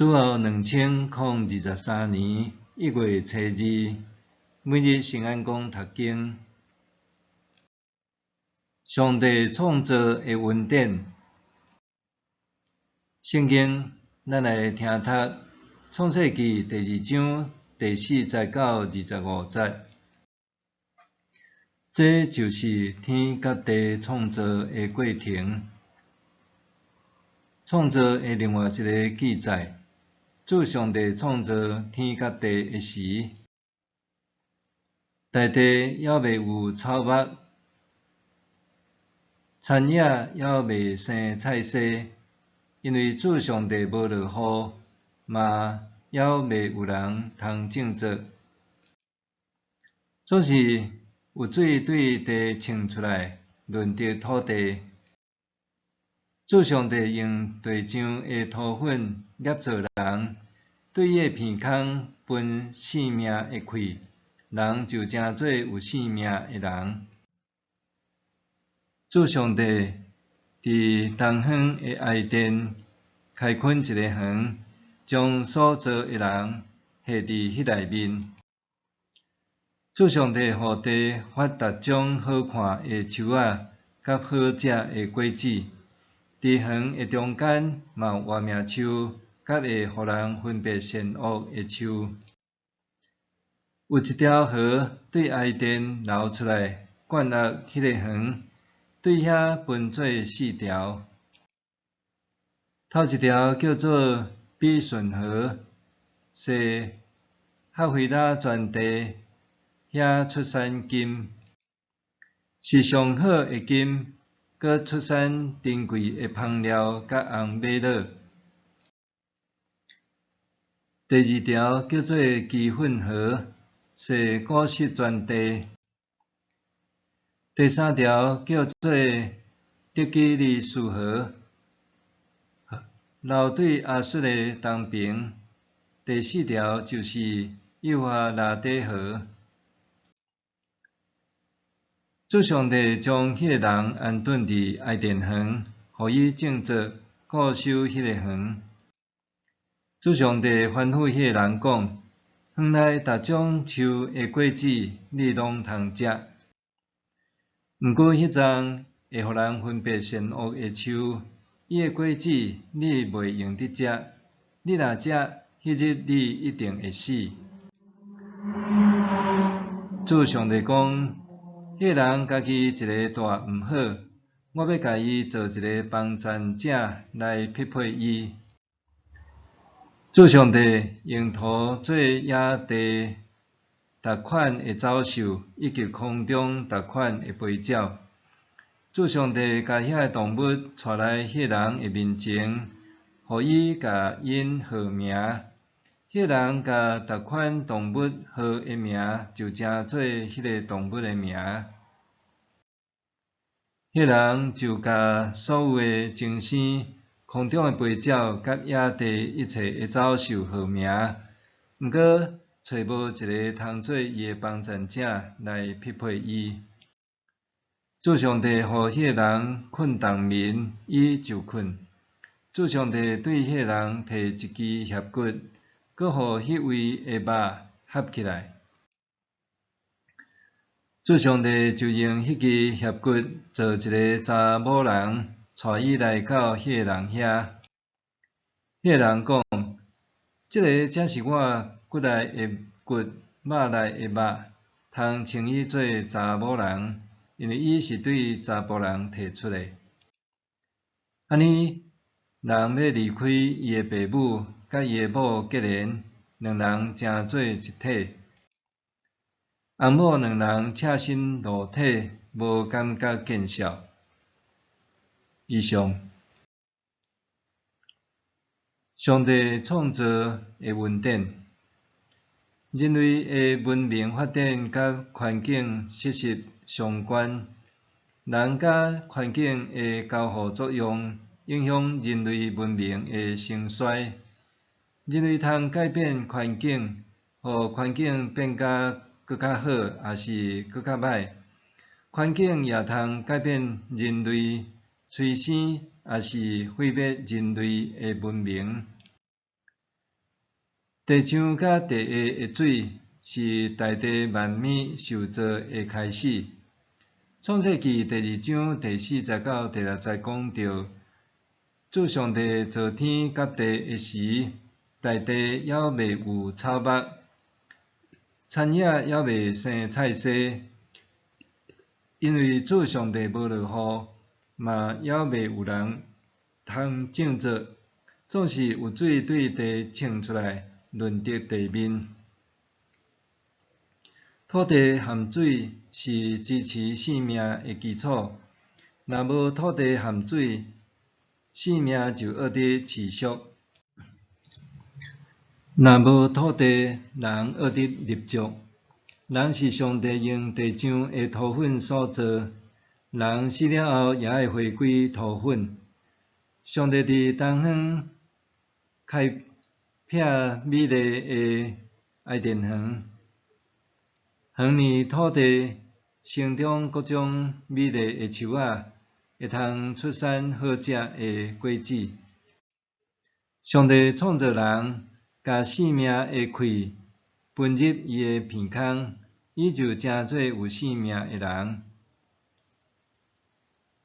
主後2023年1月初二，每日聖安講讀經。上帝創造的恩典。聖經，咱來聽讀創世記第二章第四節到25節。這就是天佮地創造的過程。創造的另外一个記載，主上帝創造天佮地的時，大地猶未有草木，田野猶未生菜蔬，因為主上帝無落雨，嘛猶未有人通種植。總是有水對地衝出來，潤澤土地。主上帝用地上的塗粉捏造人，對伊的鼻孔噴生命的氣，人就成做有生命的人。主上帝佇東方的伊甸開墾一个園，將所造的人下佇彼內面。主上帝予地發逐種好看的樹仔，佮好食的果子。佇園的中間嘛有活命樹，佮會予人分別善惡的樹。有一條河對伊甸流出來，灌溉彼個園，對遐分做四條。頭一條叫做比順河，踅哈菲拉全地，遐出產金，是上好的金。閣出產珍貴的香料佮紅瑪瑙。第二條叫做基訓河，踅古實全地。第三條叫做底格里斯河，流對亞述的東爿。第四條就是幼發拉底河。主上帝將彼个人安頓佇伊甸園，予伊種植、固守彼个園。主上帝吩咐彼个人講：園內逐種樹的果子，你攏通食。毋過彼叢會予人分別善惡的樹，伊的果子你袂用得食。你若食，彼日你一定會死。主上帝講：彼个人家己一个蹛毋好，我欲共伊做一个幫贊者來匹配伊。主上帝用土做野地逐款的走獸，以及空中逐款的飛鳥。主上帝共遐个動物帶來彼个人的面前，予伊共𪜶號名。彼个人共逐款動物號的名，就成做彼个動物的名。彼个人就共所有的精生、空中的飛鳥，佮野地一切的走獸號名。毋過，揣無一个通做伊的幫贊者來匹配伊。主上帝予彼个人睏重眠，伊就睏。主上帝對彼個人提一支脅骨，閣予彼位的肉合起來。主上帝就用彼支脅骨做一个查某人，帶伊來到彼个人遐。彼个人講：這个才是我骨內的骨，肉內的肉，通稱伊做查某人，因為伊是對查埔人提出的。按呢，人欲離開伊的爸母，佮伊的某結連，兩人成做一體。翁某兩人赤身露體，無感覺見笑。以上，上帝創造的恩典，人類的文明發展佮環境息息相關。人佮環境的交互作用，影響人類文明的興衰。人類通改變環境，予環境變甲閣較好，抑是閣較䆀。環境也通改變人類，催生抑是毀滅人類的文明。地上佮地下的水是大地萬物受造的開始。創世記第二章第四節到第六節講到，主上帝造天佮地的時，大地猶未有草木，田野猶未生菜蔬，因為主上帝無落雨，嘛猶未有人通種作，總是有水對地衝出來，潤澤地面。土地和水是支持生命的基礎，若無土地和水，生命就學得持續。若無土地，人學得立足。人是上帝用地上的土粉所造，人死了後也會回歸土粉。上帝佇東方開闢美麗的伊甸園，園內土地生長各種美麗的樹仔，會通出產好食的果子。上帝創造人，共生命的氣噴入伊的鼻孔，伊就成做有生命的人。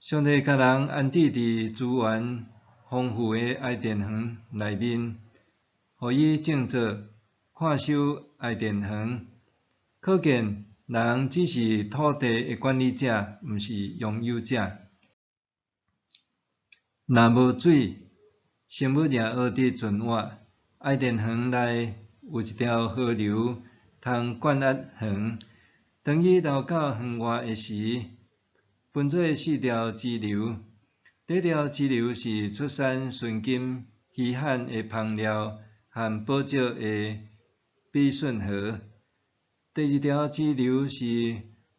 上帝共人安置佇資源豐富的伊甸園內面，予伊種作、看守伊甸園。可見人只是土地的管理者，毋是擁有者。若無水，生物也學得存活。伊甸園內有一條河流通灌溉園，當伊流到園外的時，分做四條支流。第一條支流是出產純金稀罕的香料和寶石的比遜河。第二條支流是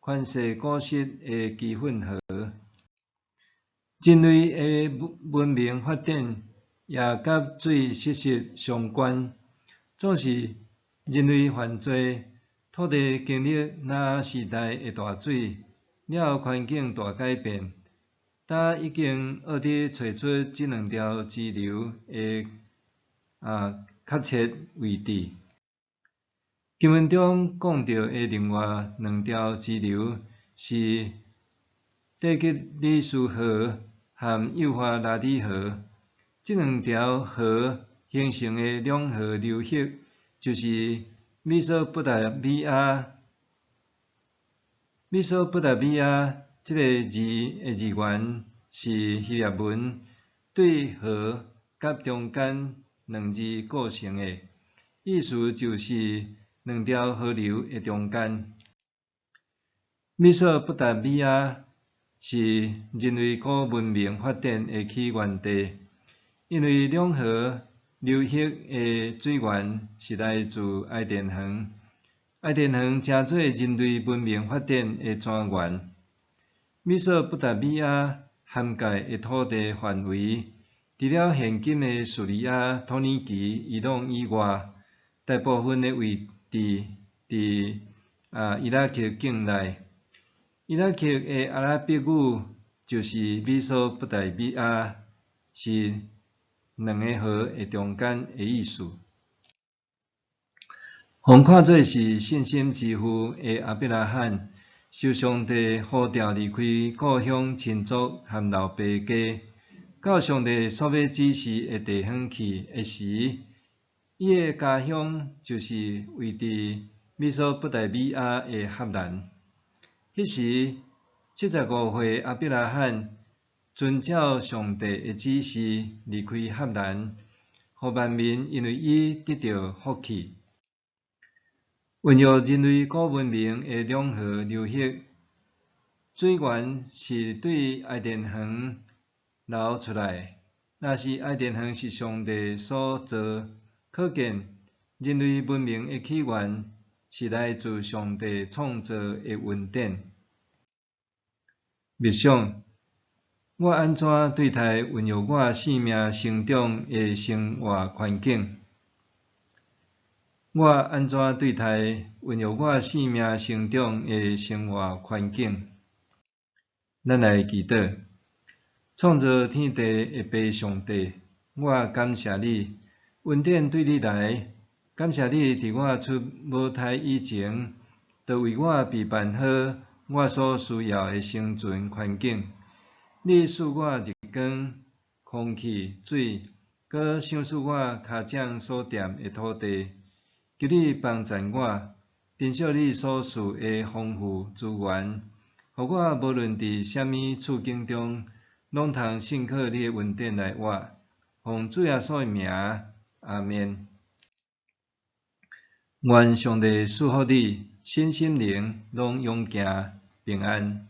寬勢古實的基訓河。人類的文明發展也佮水息息相關。總是人類犯罪，土地經歷挪亞時代的大水，了後環境大改變，早已經學得揣出這兩條支流的確切位置。經文中講著的另外兩條支流是底格里斯河和幼發拉底河。這兩條河形成的兩河流域，就是美索不達米亞。美索不達米亞這個字的字源是希臘文對河佮中間兩字構成的，意思就是兩條河流的中間。美索不達米亞是人類古文明發展的起源地，因為兩河流域的水源是來自伊甸園，伊甸園成做人類文明發展的泉源。美索不達米亞涵蓋的土地範圍，除了現今的敘利亞、土耳其、伊朗以外，大部分的位置佇伊拉克境內。伊拉克的阿拉伯語就是美索不達米亞，是兩个河的中間的意思。予看做是信心之父的亞伯拉罕，受上帝呼召離開故鄉親族和老爸家，到上帝所欲指示的地方去的時，伊的家鄉就是位佇美索不達米亞的哈蘭。彼時，75歲亞伯拉罕遵照上帝的指示離開哈蘭，予萬民因為伊得著福氣。孕育人類古文明的兩河流域，水源是對伊甸園流出來。若是伊甸園是上帝所造，可見人類文明的起源是來自上帝創造的恩典。默想，我按怎對待孕育我生命成長的生活環境？我按怎對待孕育我生命成長的生活環境？咱來祈禱，創造天地的父上帝，我感謝你，恩典對你來，感謝你佇我出母胎以前，就為我備辦好我所需要的生存環境。你賜我日光、空氣、水，閣賞賜我跤掌所掂的土地。求你幫贊我，珍惜你所賜的豐富資源，予我無論佇啥物處境中，攏通信靠你的恩典來活。奉主耶穌的名，阿們。願上帝賜福你，身心靈攏勇健平安。